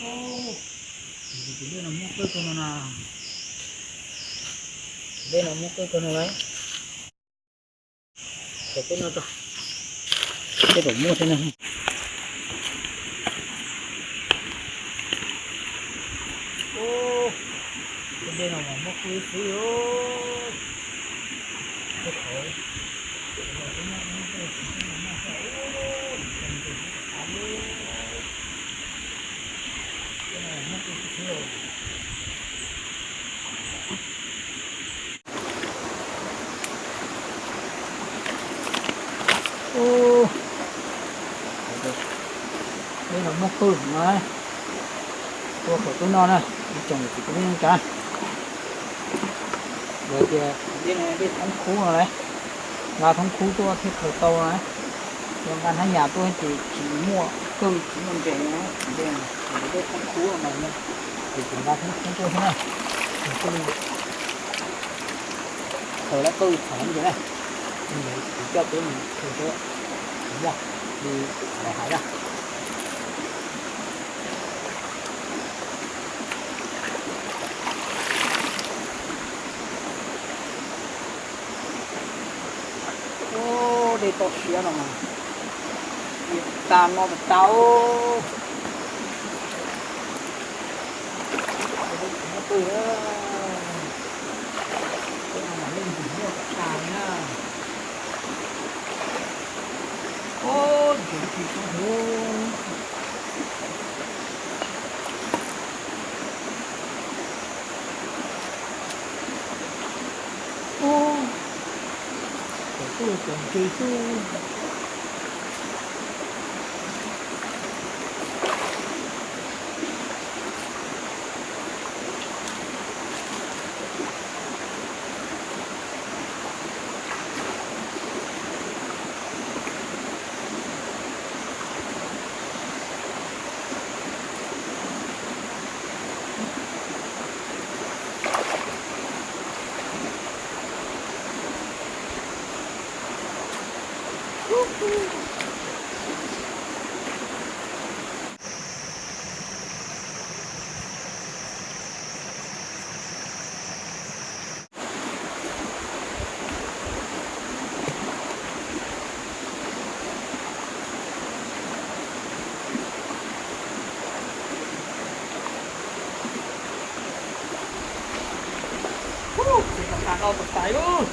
Tus dej no muaj qwj kawg no na. Tus dej no muaj qwj kawg no lauj. Thaum twb no tso, tej zaum muaj thiab na. Tus dej no mas muaj qwj xwb os. Tej qhov Ub, dej no muaj qwj no, ua qhov twb no na, ib tsoom niam txiv kwv tij neej tsa, lawv tias dej no dej thoob khub no lauj, nqa thoob khub tuaj thiaj khaws tau na. Yog nqa hnab nyas tuaj ces tsis muaj qwj tsis muaj ntses na, dej, dej thoob khub no mas, ces kuv nqa thoob khub tuaj thiab na, nws thiaj li khaws lawv qwj txhaum ntses na. Kuv coj peb mus khaws seb puas muaj li lawv hais na. Ub, dej toj siab no mas, tag no tag tag. Muaj qwj, tej no mas leej twg muaj kom tag li na. Ub, ntses tsis tau huv. Ub, cov tuaj cov ntses xwb. Ub, tsis tas tas no tas tas lawm.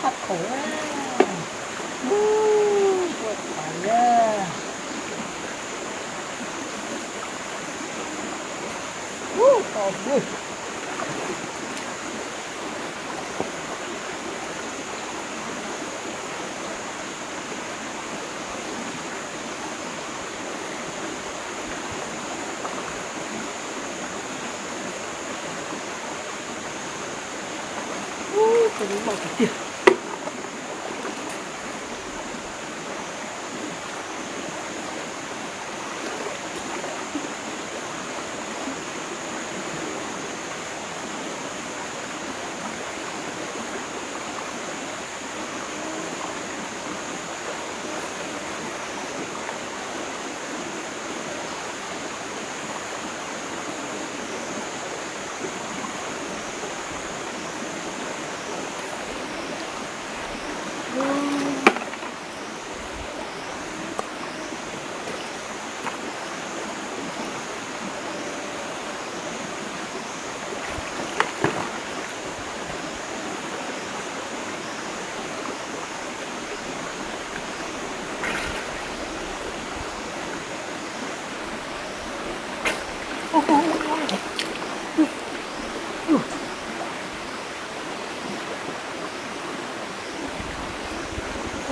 Thab khaum na. Ub, tuaj txhais na. Ub, to xwb. Ub, tau lub loj tiag tiag.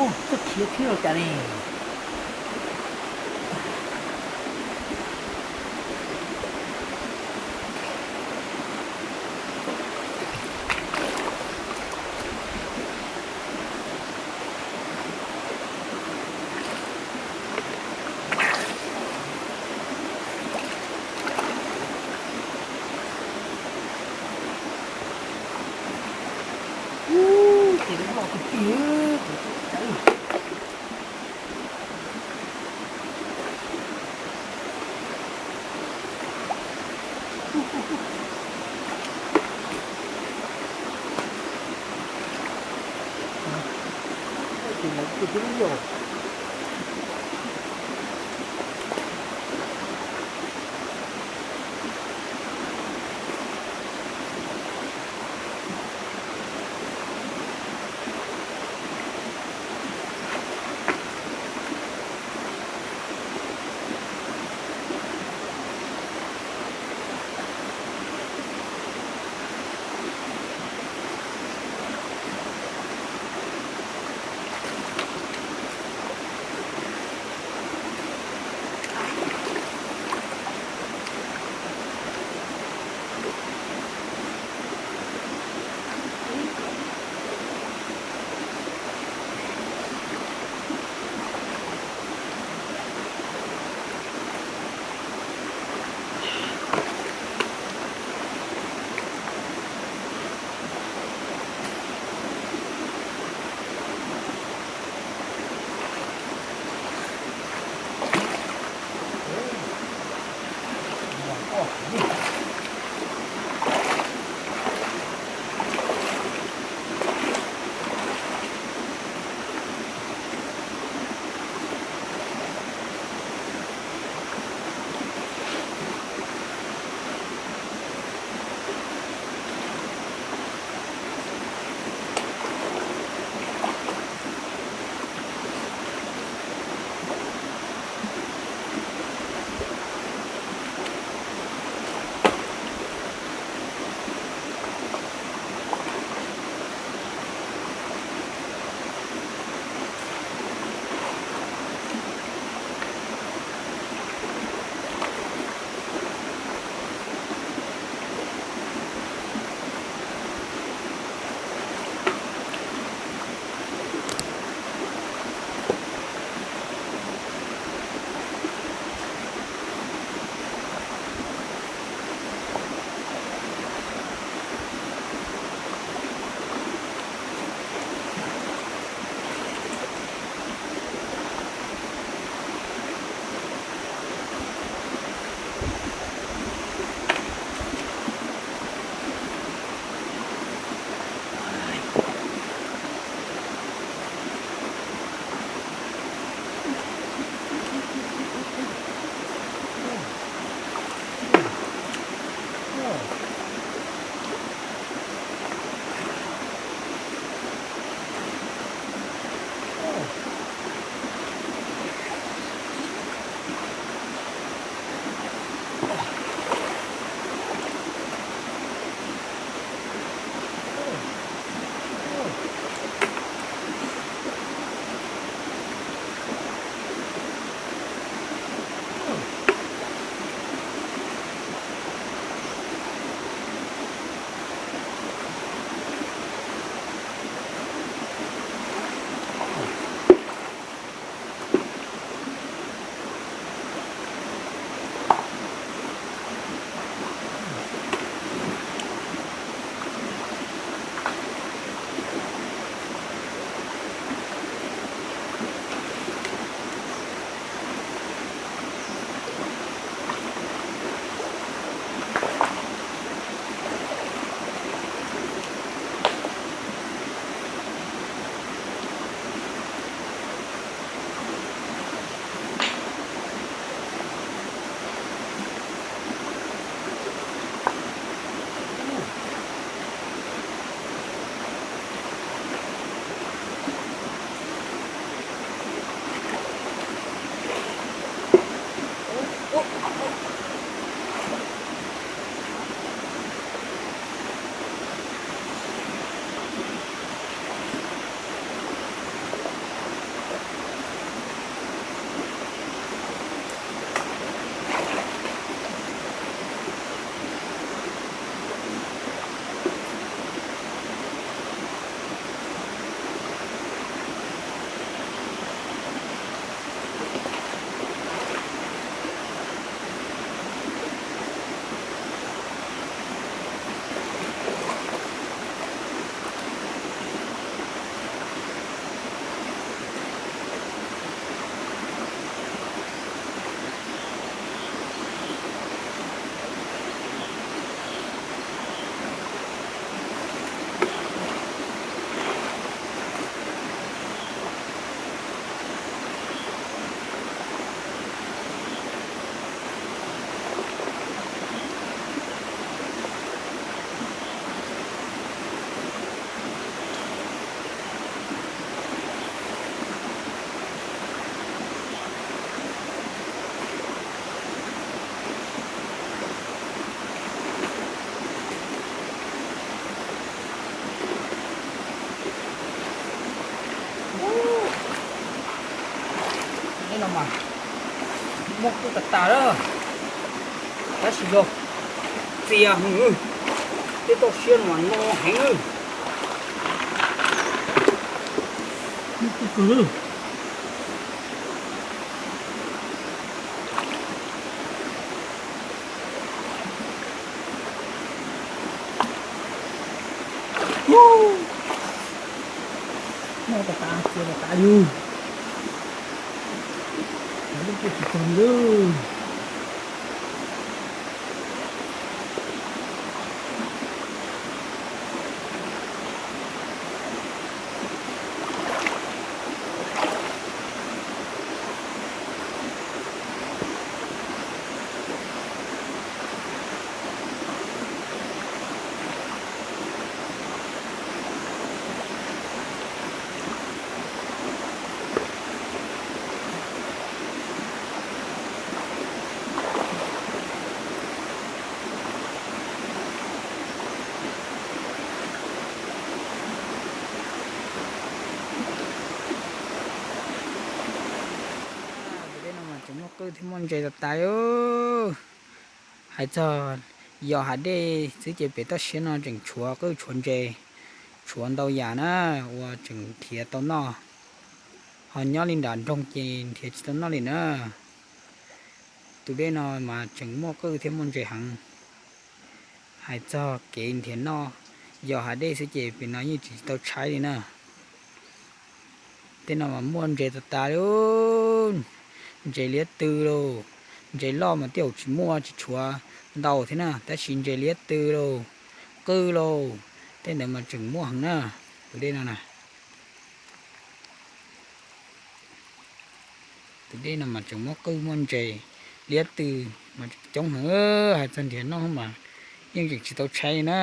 Ub, txoj khiav thiab los cas ne? Ces loj tiag tiag, kuv tsis txawj. Ces lawv tus twb yog. Mas muaj qwj tas tas lawm, tab sis yog txias heev, tej toj siab no no heev. Muaj qwj kawg. Noj tas tas, txias tas tas yus. Lub kuj tsis txog li. Tus dej no mas tseem muaj qwj thiab muaj ntses tas tas. Hais txog yos hav dej xwb ces pem toj siab no tseem tshuav qwj tshuav ntses, tshuav ntau yam na, uas tseem nrhiav tau noj. Ho nyob li nram nroog ces nrhiav tsis tau noj li na. Tus dej no mas tseem muaj qwj thiab muaj ntses heev. Hais txog kev nrhiav noj yos hav dej xwb ces pem no yeej tsis tau tshaib li na. Tej no mas muaj ntses tas tas li, ntses liab tw lauj. Ntses loj mas tej zaum tsis muaj, tsis tshuav ntau thiab na, tab sis ntses liab tw lauj, qwj lauj, tej ntawd mas tseem muaj heev na. Tus dej no na, tus dej no mas tseem muaj qwj muaj ntses, liab tw mas tseem coob heev. Hais txog nrhiav noj mas yeej tseem tsis tau tshaib li na.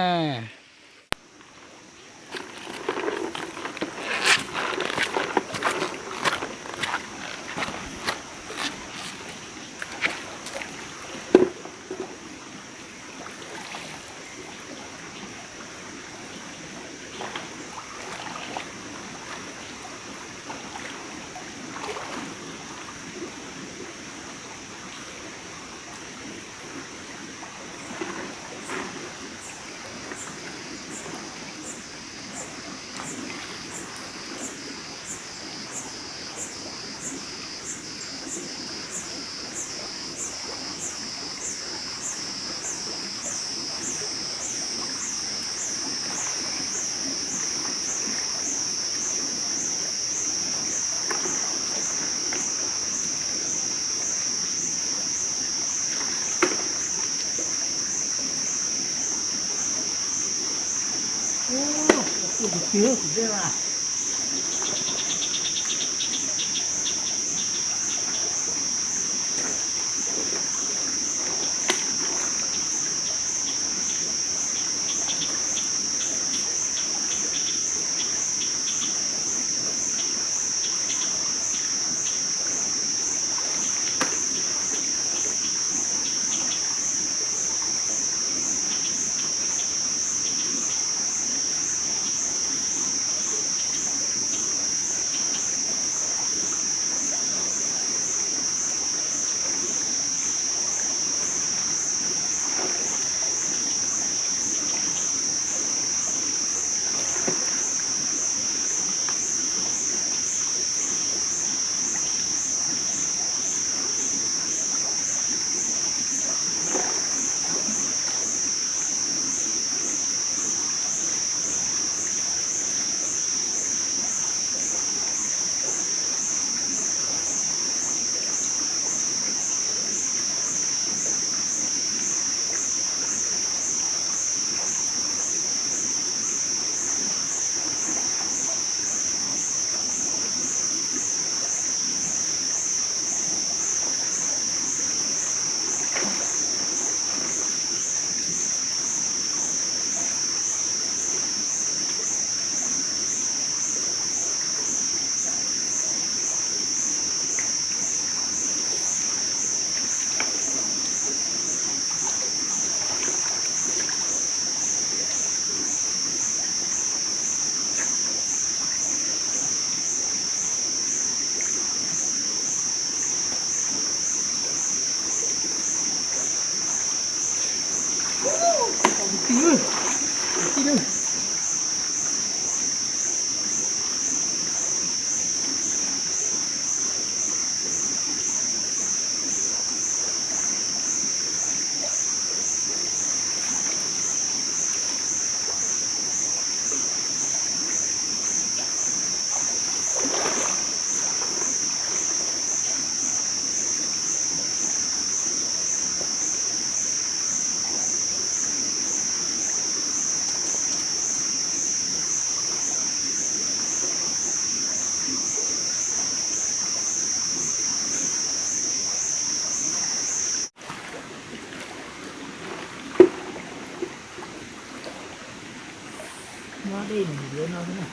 Tij mus yuav no xwb na.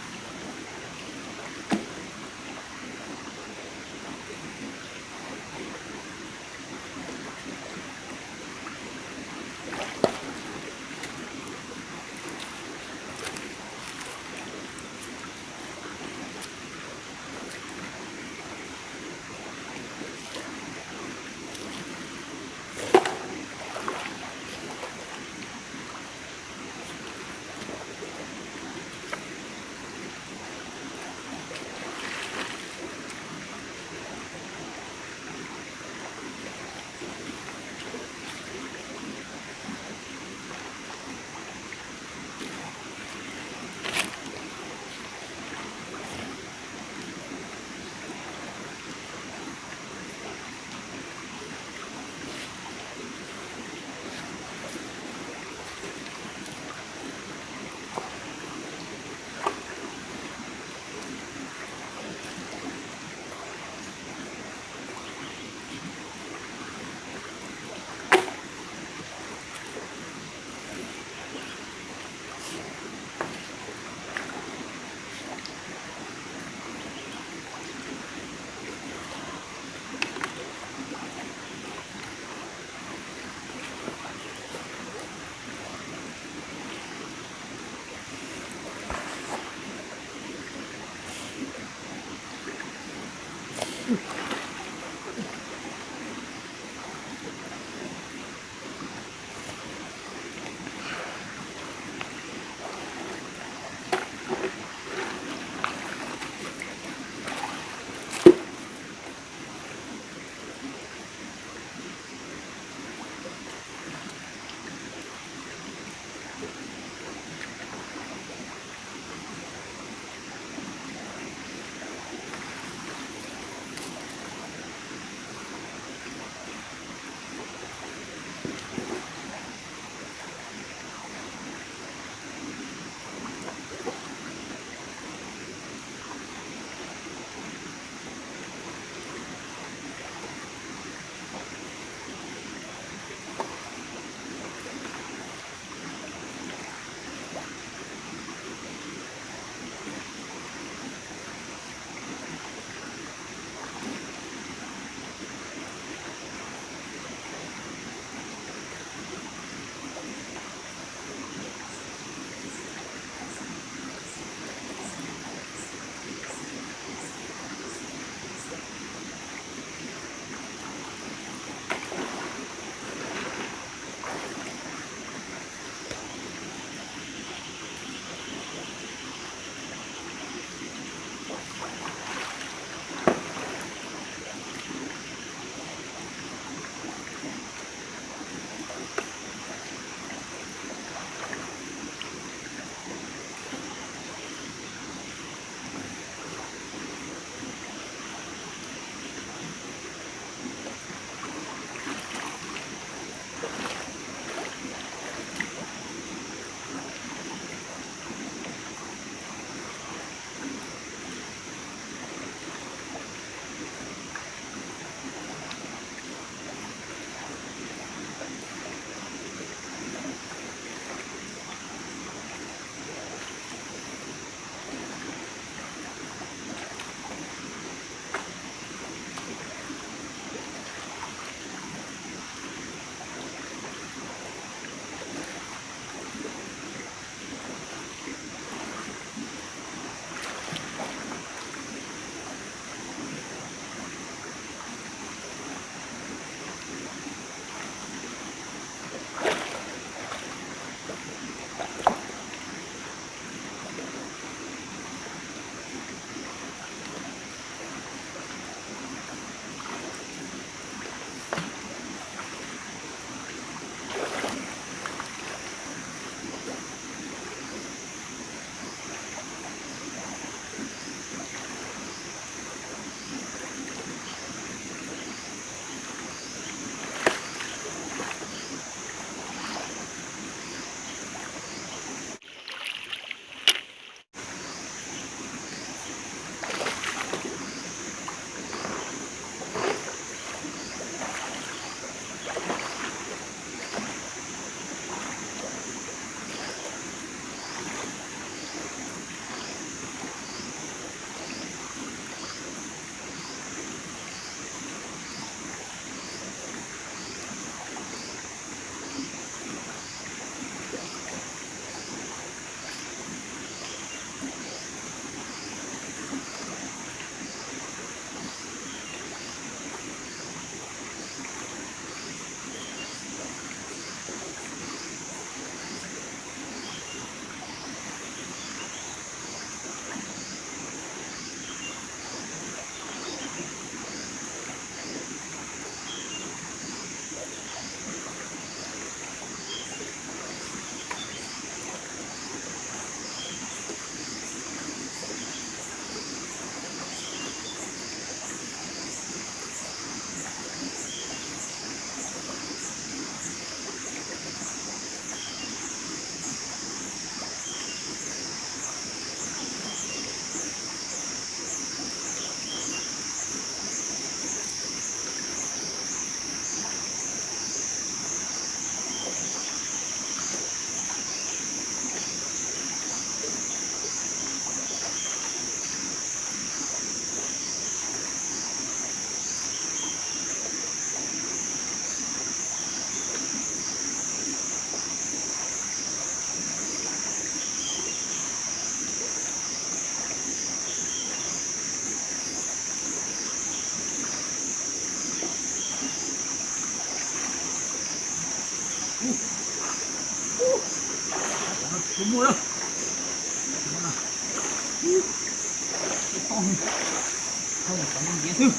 Kuv muaj lawm. Tau, tau ntxiv xwb.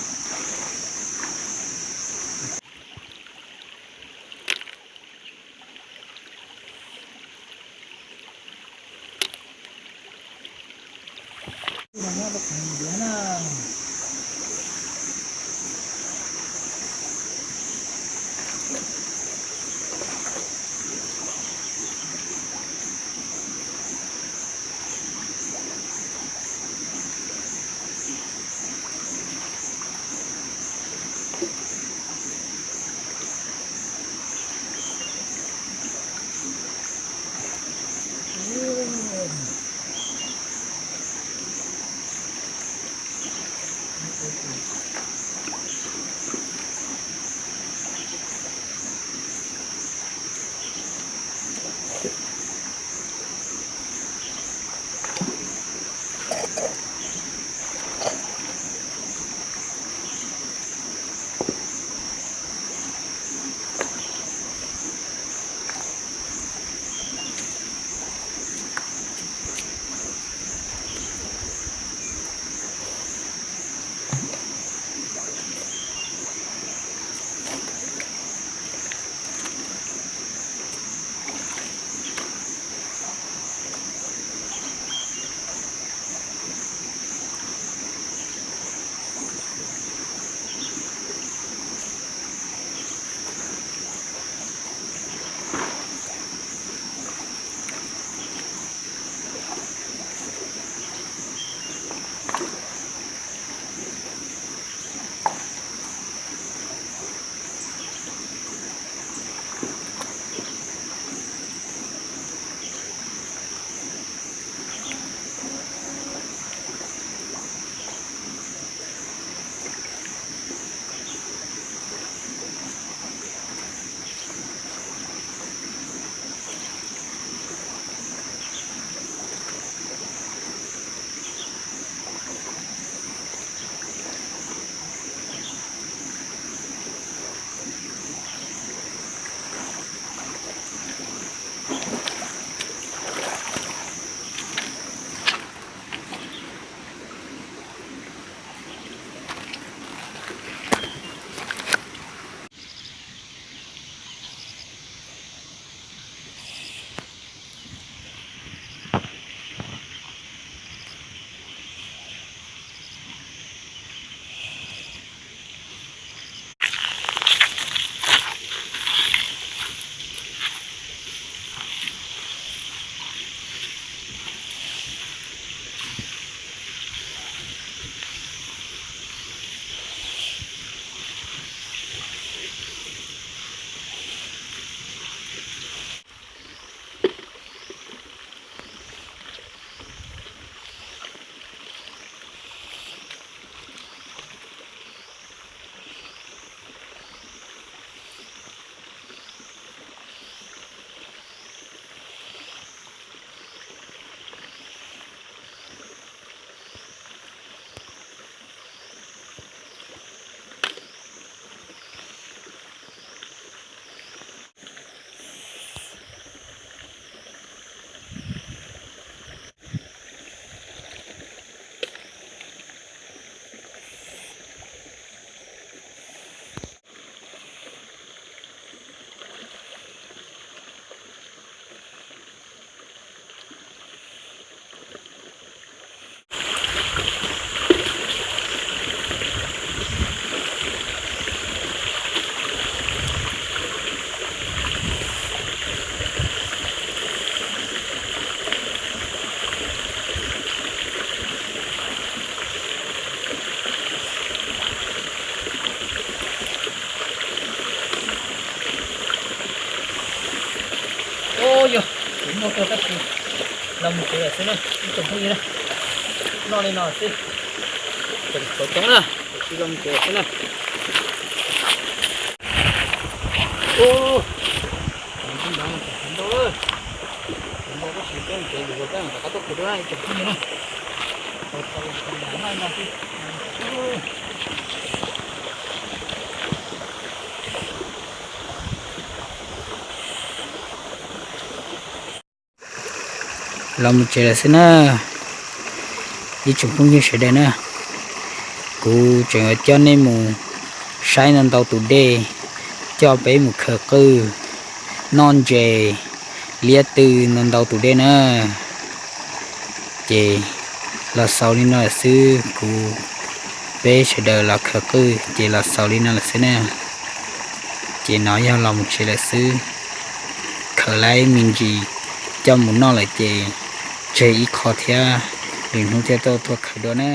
Ua yog kuv muaj tuaj tab sis los mus tsev lawm xwb na ib tsoom phooj ywg na. Noj li no xwb, tseem tshuav coob na, tsis los mus tsev lawm xwb na. Ub, ntau ntau tab sis peb mus tsev yuav peb rov qab tuaj kuv dua na ib tsoom phooj ywg na. Tau tau noj li no xwb. Los mus tsev lawm xwb na, ib tsoom phooj ywg sawv daws na. Kuv tseem yuav coj nej mus saib ntau ntau tus dej, coj peb mus khaws qwj, noj ntses, liab tw ntau ntau tus dej na. Ces los xaus li no lawm xwb, kuv, peb sawv daws los khaws qwj ces los xaus li no lawm xwb na. Ces no yog los mus tsev lawm xwb, khaws lawm me ntsis coj mus noj lawm ces tseg ib qho thiab, lwm hnub thiaj tuaj khaws dua na.